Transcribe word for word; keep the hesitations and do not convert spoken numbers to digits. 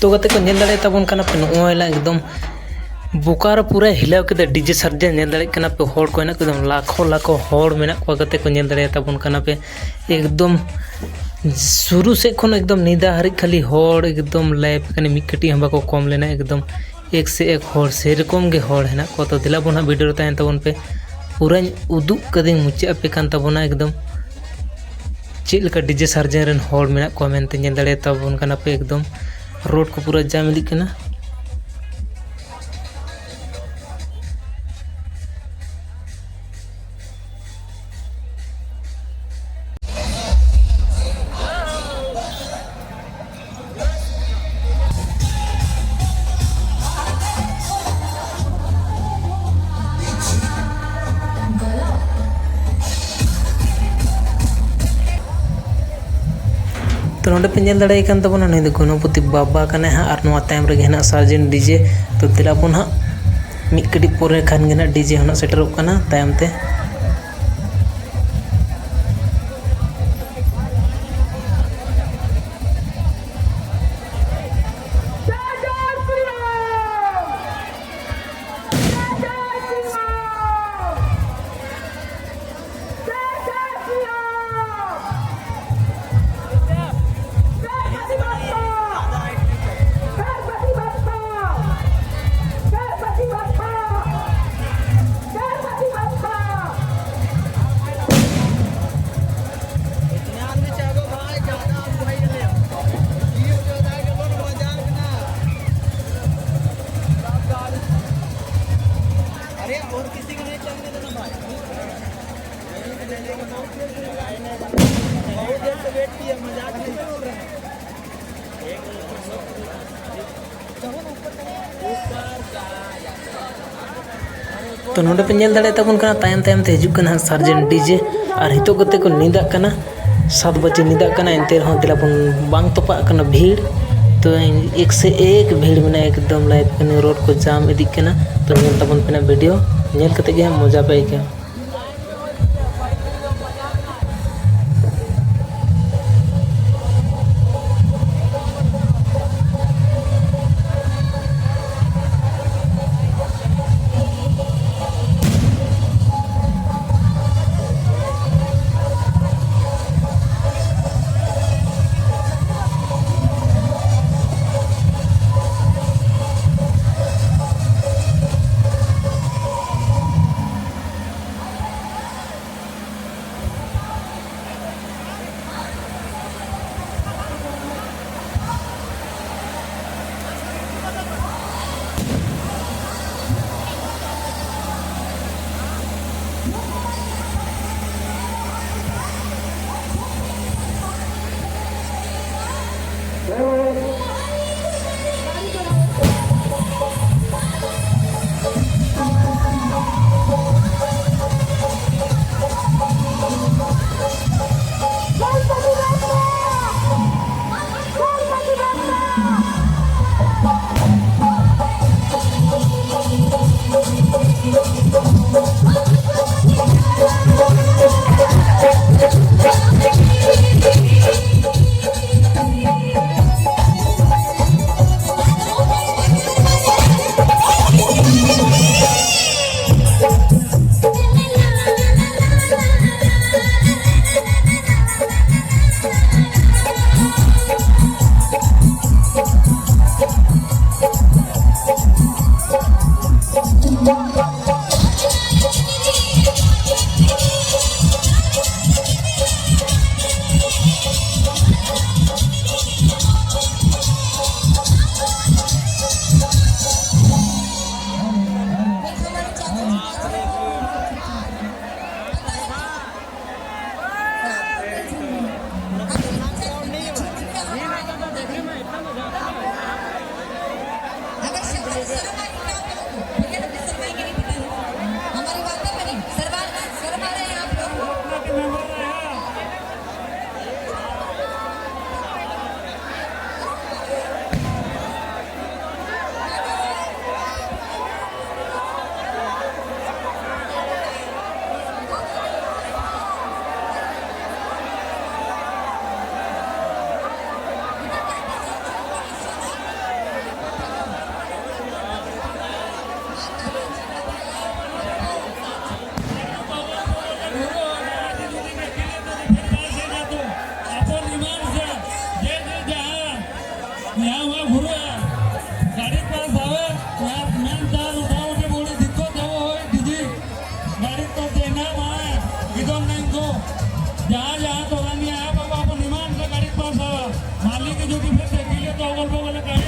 ᱛᱚ ᱜᱟᱛᱮ ᱠᱚ, ᱧᱮᱞ ᱫᱟᱲᱮᱭᱟᱜ ᱛᱟᱵᱚᱱ ᱠᱟᱱᱟ ᱯᱮ, ᱱᱚᱜᱼᱚᱭ ᱞᱟᱝ ᱮᱠᱫᱚᱢ ᱵᱳᱠᱟᱨᱳ ᱯᱩᱨᱟᱹ ᱦᱤᱞᱟᱹᱣ ᱠᱮᱫᱟ ᱰᱤᱡᱮ ᱥᱟᱨᱡᱟ᱾ ᱧᱮᱞ ᱫᱟᱲᱮᱭᱟᱜ ᱠᱟᱱᱟ ᱯᱮ, ᱦᱚᱲ ᱠᱚ ᱦᱮᱱᱟᱜ ᱠᱚᱣᱟ, ᱮᱠᱫᱚᱢ ᱞᱟᱠᱷᱚ ᱞᱟᱠᱷᱚ ᱦᱚᱲ ᱢᱮᱱᱟᱜ ᱠᱚᱣᱟ ᱜᱟᱛᱮ ᱠᱚ, ᱧᱮᱞ ᱫᱟᱲᱮᱭᱟᱜ ᱛᱟᱵᱚᱱ ᱠᱟᱱᱟ ᱯᱮ᱾ ᱮᱠᱫᱚᱢ ᱥᱩᱨᱩ ᱥᱮᱫ ᱠᱷᱚᱱ ᱮᱠᱫᱚᱢ ᱧᱤᱫᱟᱹ ᱦᱟᱹᱨᱤᱡ ᱠᱷᱟᱹᱞᱤ ᱦᱚᱲ, ᱮᱠᱫᱚᱢ ᱞᱟᱭᱤᱵᱷ ᱠᱟᱱᱟ, ᱢᱤᱫ ᱠᱟᱹᱴᱤᱡ ᱦᱚᱸ ᱵᱟᱠᱚ ᱠᱚᱢ ᱞᱮᱱᱟ, ᱮᱠᱫᱚᱢ ᱮᱠ ᱥᱮ ᱮᱠ ᱦᱚᱲ, ᱥᱮᱨᱚᱠᱚᱢ ᱜᱮ ᱦᱚᱲ ᱦᱮᱱᱟᱜ ᱠᱚᱣᱟ᱾ ᱛᱚ ᱫᱮᱞᱟ ᱵᱚᱱ ᱦᱟᱸᱜ ᱵᱷᱤᱰᱤᱭᱳ ᱨᱮ ᱛᱟᱦᱮᱱ ᱛᱟᱵᱚᱱ ᱯᱮ, ᱯᱩᱨᱟᱹᱧ ᱩᱫᱩᱜ ᱠᱟᱹᱫᱟᱹᱧ ᱢᱩᱪᱟᱹᱫ ᱟᱯᱮ ᱠᱟᱱ ᱛᱟᱵᱚᱱᱟ ᱮᱠᱫᱚᱢ᱾ ᱪᱮᱫ ᱞᱮᱠᱟ ᱰᱤᱡᱮ ᱥᱟᱨᱡᱮᱱ ᱨᱮᱱ ᱦᱚᱲ ᱢᱮᱱᱟᱜ ᱠᱚᱣᱟ ᱢᱮᱱᱛᱮ ᱧᱮᱞ ᱫᱟᱲᱮᱭᱟᱛᱟᱵᱚᱱ ᱠᱟᱱᱟ ᱯᱮ, ᱮᱠᱫᱚᱢ ᱨᱳᱰ ᱠᱚ ᱯᱩᱨᱟᱹ ᱡᱟᱢ ᱤᱫᱤᱜ ᱠᱟᱱᱟ᱾ ᱛᱚ ᱱᱚᱰᱮ ᱯᱮ ᱧᱮᱞ ᱫᱟᱲᱮᱭᱟᱭ ᱠᱟᱱ ᱛᱟᱵᱚᱱᱟ, ᱱᱩᱭ ᱫᱚ ᱜᱚᱱᱚᱯᱚᱛᱤ ᱵᱟᱵᱟ ᱠᱟᱱᱟᱭ ᱦᱟᱸᱜ, ᱟᱨ ᱱᱚᱣᱟ ᱛᱟᱭᱚᱢ ᱨᱮᱜᱮ ᱦᱮᱱᱟᱜ ᱥᱟᱨᱡᱮᱱ ᱰᱤᱡᱮ᱾ ᱛᱚ ᱫᱮᱞᱟ ᱵᱚᱱ ᱦᱟᱸᱜ, ᱢᱤᱫ ᱠᱟᱹᱴᱤᱡ ᱯᱚᱨᱮ ᱠᱷᱟᱱ ᱜᱮ ᱱᱟᱜ ᱰᱤᱡᱮ ᱦᱚᱸ ᱱᱟᱜ ᱥᱮᱴᱮᱨᱚᱜ ᱠᱟᱱᱟ ᱛᱟᱭᱚᱢ ᱛᱮ᱾ अरे, और किसी को नहीं चलने देना भाई। बहुत देर से वेट किया, मजाक नहीं। ᱛᱚ ᱱᱚᱰᱮ ᱯᱮ ᱧᱮᱞ ᱫᱟᱲᱮᱭᱟᱜ ᱛᱟᱵᱚᱱ ᱠᱟᱱᱟ, ᱛᱟᱭᱚᱢ ᱛᱟᱭᱚᱢ ᱛᱮ ᱦᱤᱡᱩᱜ ᱠᱟᱱᱟ ᱦᱟᱸᱜ ᱥᱟᱨᱡᱮᱱ ᱰᱤᱡᱮ᱾ ᱟᱨ ᱱᱤᱛᱚᱜ ᱠᱟᱛᱮ ᱠᱚ ᱧᱤᱫᱟᱜ ᱠᱟᱱᱟ, ᱥᱟᱛ ᱵᱟᱡᱮ ᱧᱤᱫᱟᱜ ᱠᱟᱱᱟ, ᱮᱱᱛᱮ ᱨᱮᱦᱚᱸ ᱫᱮᱞᱟ ᱵᱚᱱ ᱵᱟᱝ ᱛᱚᱯᱟᱜ ᱠᱟᱱᱟ ᱵᱷᱤᱲ᱾ ᱛᱚ ᱮᱠ ᱥᱮ ᱮᱠ ᱵᱷᱤᱲ ᱢᱮᱱᱟᱜᱼᱟ, ᱮᱠᱫᱚᱢ ᱞᱟᱭᱤᱵᱷ ᱠᱟᱱᱟ, ᱨᱳᱰ ᱠᱚ ᱡᱟᱢ ᱤᱫᱤᱜ ᱠᱟᱱᱟ᱾ ᱛᱚ ᱧᱮᱞ ᱛᱟᱵᱚᱱ ᱯᱮ ᱱᱟᱜ ᱵᱷᱤᱰᱤᱭᱳ, ᱧᱮᱞ ᱠᱟᱛᱮ ᱜᱮ ᱦᱟᱸᱜ ᱢᱚᱡᱟ ᱯᱮ ᱟᱹᱭᱠᱟᱹᱣᱟ᱾ ᱜᱟᱹᱰᱤ ᱠᱚ ᱫᱮᱱᱟ ᱢᱟᱭ, ᱜᱤᱫᱚᱱ ᱱᱟᱭ ᱠᱚ, ᱡᱟᱦᱟᱸ ᱡᱟᱦᱟᱸ ᱛᱚᱨᱟᱱᱤ ᱟᱭᱟ ᱵᱟᱵᱟ ᱵᱚᱱ ᱮᱢᱟᱱ ᱥᱮ ᱜᱟᱹᱰᱤ ᱠᱚ ᱥᱟᱣᱟ, ᱢᱟᱹᱞᱤᱠ ᱡᱩᱫᱤ ᱯᱮ ᱛᱮᱠᱤᱞᱮ ᱛᱚ ᱜᱚᱞᱯᱚ ᱵᱚᱞᱮ ᱠᱟᱹᱢᱤ